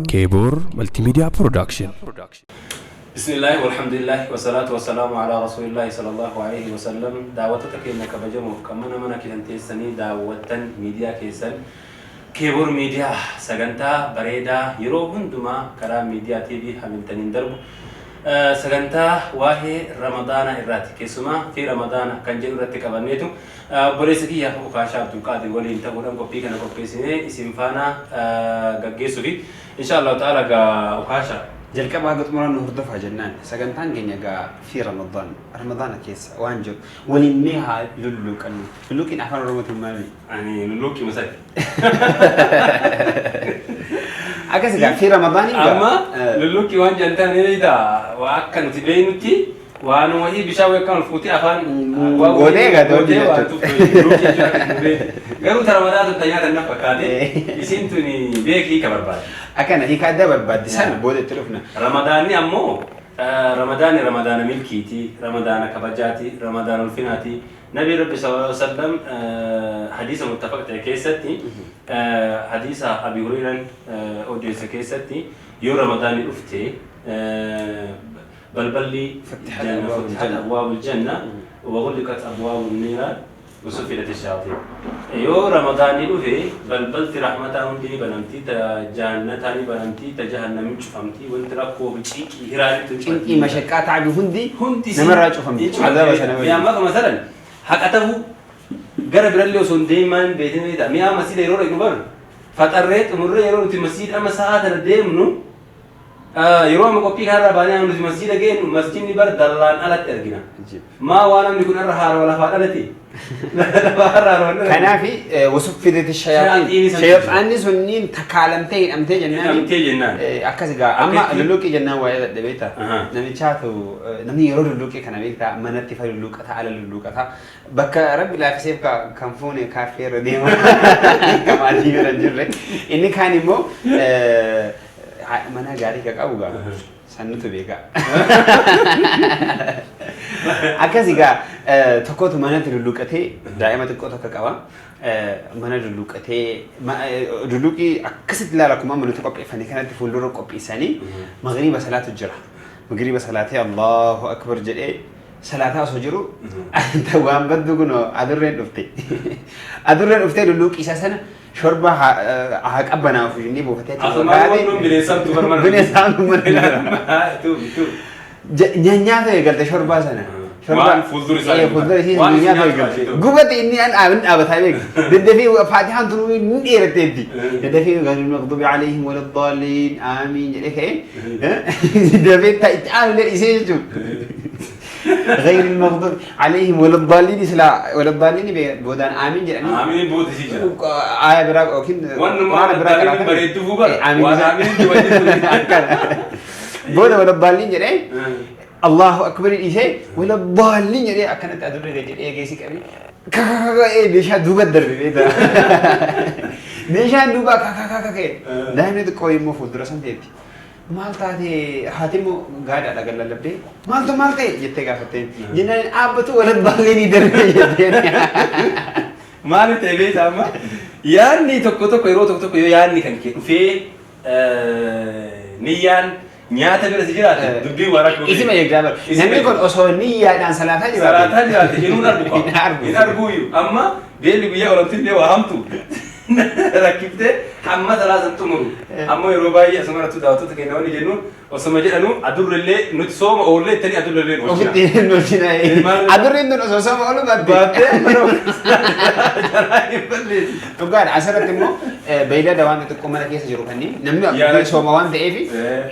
Keeboor Multimedia Production. Bismillaahi walhamdulillaahi wasalaatu wasalaamu alaa rasuulillaahi sallallahu alaihi wasallam. Daawwattoota keenya kabajamoo kan mana mana keessan teessanii daawwattan miidiyaa keessan Keeboor Miidiyaa, sagantaa bareedaa yeroo hundumaa karaa miidiyaa TV Hamiltaniin darbu, sagantaa waa'ee Ramadaanaa irraati, keessumaa fi Ramadaana kan jedhu irratti qabanneetu obboleessa kiyya Ukaashaa Abdulqaadir waliin ta'uudhaan qophii kana qopheessinee isin faana gaggeessuufi insha Allahu ta'ala. Gaa Ukaashaa. Jalqaba haga xumuraa nu hordofaa jennaan. Sagantaan keenya egaa fi Ramadaan, Ramadaana keessa waan jiru waliin mee haa lulluuqannu. Lulluuqiin afaan Oromootiin maali? Ani lulluuqii masai. Akkas egaa fi Ramadaaniin egaa Amma lulluuqii waan jedhan ni beektaa, waa akka nuti beeknutti waan wahii bishaan wayii akka ol fuutee afaan waa gootee egaa ta'uu gootee waan jechuudha. tuftu lulluuqii jechuudha akka nu beeknu. Garuu ta Ramadaana tun ta nyaatan na fakkaate, isiin tuni beekii ka barbaade. Akkana hiika addaa barbaaddi, sana booda itti dhufna. Ramadaanni ammoo Ramadaanni Ramadaana milkiiti, Ramadaana kabajaati, Ramadaana ulfinaati. Nabii Rabbi sallallahu alaihi wasallam hadiisa muttafaq ta'e keessatti, hadiisa Abi Hureyran odeesse keessatti, yoo Ramadaanni dhufte balballi فتحت janna أبواب فتحت الجنة. أبواب الجنة وغلقت أبواب النيران وصفدت الشياطين. Yoo Ramadaanni dhufe balbalti rahmataa hundi ni banamti, ta jaannataa ni banamti, ta jahannamin cufamti, wanti rakkoo fi cinqii hiraanitti Cinqii, mashaqqaa ta'abi hundi hundi namarraa cufamti. Azaaba sana mi'a waliin. Amma masalan haqa ta'uu gara birallee osoo hin deemaan beekni ni ta'a. Mi'a masjiida yeroo dhaqnu bar faxarree xumurree, yeroo nuti masjiida amma sa'aa tana deemnu, yeroo amma qophii kanarraa baanee amma nuti masjiida geenyu, masjiidni bar dallaan alatti argina. Maa waan namni kun irra haarawa lafaa dhalate, lafaa har'a haarawa dhalate. Kanaafi وصفدت الشياطين. Shayaaxiin san Shayxaanni sunniin takaalamtee hidhamtee jennaan. Hidhamtee jennaan. Akkas egaa amma Akkasitti- lulluuqii jennaan waa'ee dadhabeeta. Namichaatu namni yeroo lulluuqii kana beektaa manatti fa lulluuqata, ala lulluuqata. Bakka Rabbi laafiseef kan fuune kaaffee irra deema. Kan maatii bira hin jirre. Inni kaan immoo mana gaarii ka qabu gaa sannutu beeka. Akkas egaa tokkotu manatti lulluuqatee, daa'ima xiqqoo tokko qaba. Mana lulluuqatee lulluuqii akkasitti ilaala, akkuma amma nuti qopheeffanne kanatti fuuldura qopheessanii magriiba salaatu jira. Magriiba salaatee Allahu akbar jedhee salaataa osoo jiru, waan baddu kun adurreen dhufte. Adurreen dhuftee lulluuqii isaa sana shorba haa qabbanaa'uuf inni buufatee achi Asumaan wannoon bineensamtu bar mana. Bineensamtu mana jira. Tuubi tuubi. Nyaata eegalte shorbaa sana. Waan fuuldura isaa jiru. Fuuldura isii Waan isin nyaata nyaatu eegalte. baay'ee. Gubate inni an dhaabin dhaabataa beeku. Daddafii Faatihaan tun ni dheeratteetti. Daddafii غير المغضوب عليهم ولا الضالين آمين jedhee ka'ee dafee itti aanulee dhiisee jechuudha. غير المغضوب عليهم ولا الضالين sila ولا الضالين boodaan amiin jedhanii. Aamiin booda isii jira. Aaya biraa yookiin Wannuma Quraana biraa wala qaraatan. bareedduu fuuba. Amiin Waan isa- aamiin dubbachuu. Akkana. Booda ولا الضالين jedhee Allahu akbar dhiisee ولا الضالين jedhee akkanatti adurree jedhee eegeessi qabi. Kakakaka meeshaa duuba darbe beektaa. Meeshaan duuba kakakaka ka'e. Daa'imni xiqqoo immoo fuuldura san teetti. Maal taate? Haati immoo gaadhaadha gad lallabdee, maaltu maal ta'e jettee gaafatteen. Jennaan dhaabbatu ولا الضالين darbe jetteen. Maali ta'e beektaa, amma yaadni tokko tokko yeroo tokko tokko yoo yaadni kan kee dhufee niyyaan nyaata bira si jiraate, dubbiin waan rakkoo. Isima eegdaa bara. Isima Namni kun eegdaa. osoo niyyaadhaan salaataa jiraate. Salaataa jiraate inuu argu qaba. Hin argu. Hin arguuyyuu. Amma beelli guyyaa olamtillee waa hamtu rakkiftee hamma salaasan xumuru. Amma yeroo baay'ee asuma irratti daawwattoota keenya wanni jennu, osoma jedhanu adurrellee nuti sooma oollee ittanii adurrellee nu Ofitti hin olchina. Adurreen tun osoo sooma oolu baatte. Baattee mana jalaa hin balleessi. Dhugaadha. Asirratti immoo beeylada waan xixiqqoo mana keessa jiru kanneen namni Yaa sooma waan ta'eef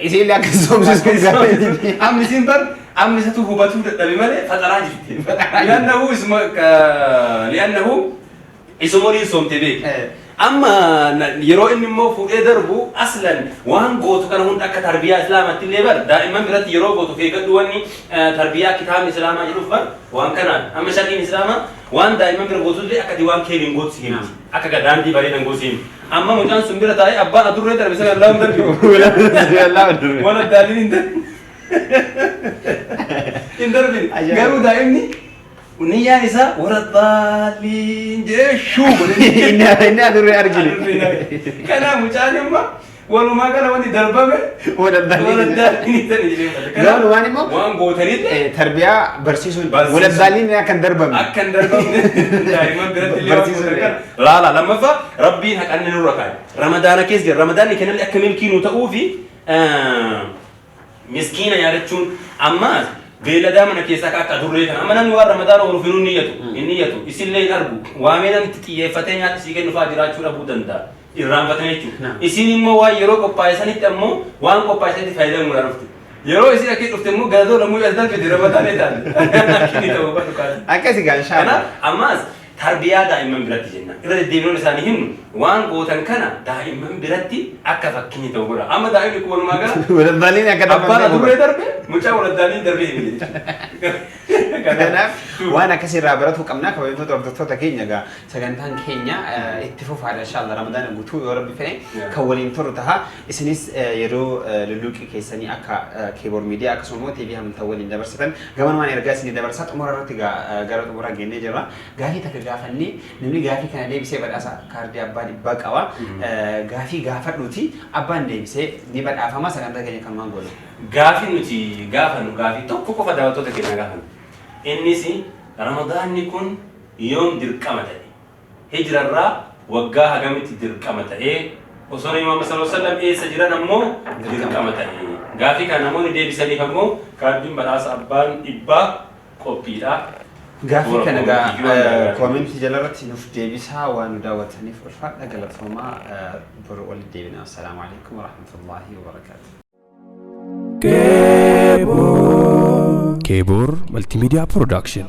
isiillee akka soomsisu gaafate. Amma isin bar amma isatu hubatuu dadhabe malee faxaraa jirti. لأنه isuma لأنه isuma waliin soomte beeki. Amma yeroo inni immoo fuudhee darbu, aslan waan gootu kana hunda akka tarbiyaa islaamaatti illee bar daa'imman biratti yeroo gootu feegadhu, wanni tarbiyaa kitaabni islaamaa jedhuuf bar waan kanaan amma sharriin islaamaa waan daa'imman bira gootu illee akka ati waan keeriin gootu si himti. Akka daandii bareedan gootu si himti. Amma mucaan sun bira taa'ee abbaan adurree darbe sana lama darbe. Waan addaalliin hin darbin. Hin darbin. Ajaa'iba. Garuu daa'imni Niyyaan isaa "ولا الضالين" jedhee shuu godhe. Inni adurree argine. Kanaaf mucaan immoo walumaa gala wanti darbame ولا الضالين. ولا الضالين tani jedhee. Garuu waan immoo waan gootanillee tarbiyaa barsiisuun Barsiisuun. ولا الضالين akka hin darbamne. Akka hin darbamne daa'imman biratti illee waan Barsiisuun. gootan kana. Laala, lammaffaa Rabbiin haqanni nurra kaa'e. Ramadaana keessa jira. Ramadaanni kennallee akka milkii nu ta'uu fi miskiina yaadachuun, ammaas beeladaa mana keessaa akka adurree kana, amma namni waan Ramadaana ooluuf hin niyyatu, hin niyyatu, isillee hin argu, waamee namni itti xiyyeeffatee nyaata isii kennu fa'aa jiraachuu dhabuu danda'a. Irraanfatanii jechuudha. Isiin immoo waan yeroo qophaa'e sanitti ammoo waan qophaa'e sanitti fayyadamuudhaan dhufte. Yeroo isin akka dhufte immoo galatoo lammuu as darbite Ramadaana taate. Akki ta'uu badu kaase. Akkasi gaa inshallah. Kanaaf ammaas tarbiyaa daa'imman biratti jenna. Irra deddeebiin isaanii himnu, waan gootan kana daa'imman biratti akka fakkeenya ta'u godha. Amma daa'imni kun walumaa gala ولا الضالين akka abbaan darbamne. Adurree darbe, mucaa ولا الضالين darbee hime jechuudha. Kanaaf waan akkasirraa baratuu qabna. Kabajamtoota hordoftoota keenya, egaa sagantaan keenya itti fufaadha inshallah. Ramadaana guutuu yoo Rabbi fedhe kan waliin turu taha. Isinis yeroo lulluuqii keessanii akka Keeboor Miidiyaa akkasuma immoo TV Hamantaa waliin dabarsitan gabanumaan ergaa isinii dabarsaa. Xumura irratti gara xumuraa geennee jirra. Gaafii takka gaafannee namni gaafii kana deebisee badhaasa kaardii abbaa 100 qaba. Gaafii gaafadhuuti abbaan deebisee ni badhaafama. Sagantaa keenya kanumaan goona. Gaafii nuti gaafannu gaafii tokko qofa daawwattoota keenya gaafannu. Innis Ramadaanni kun yoom dirqama ta'e? Hijrarraa waggaa hagamitti dirqama ta'e? Osoo Nabi Muhammad صلى الله عليه وسلم eessa jiran ammoo dirqama ta'e? Gaafii kana namoonni deebisaniif ammoo kaardiin badhaasa abbaan 100 qophiidha. Gaaffii kana Toora egaa koomentii jalarratti nuuf deebisaa. Waan nu daawwattaniif ulfaadha, galatoomaa. Boru walitti deebina. السلام عليكم ورحمة الله وبركاته. Keebor Multimedia Production.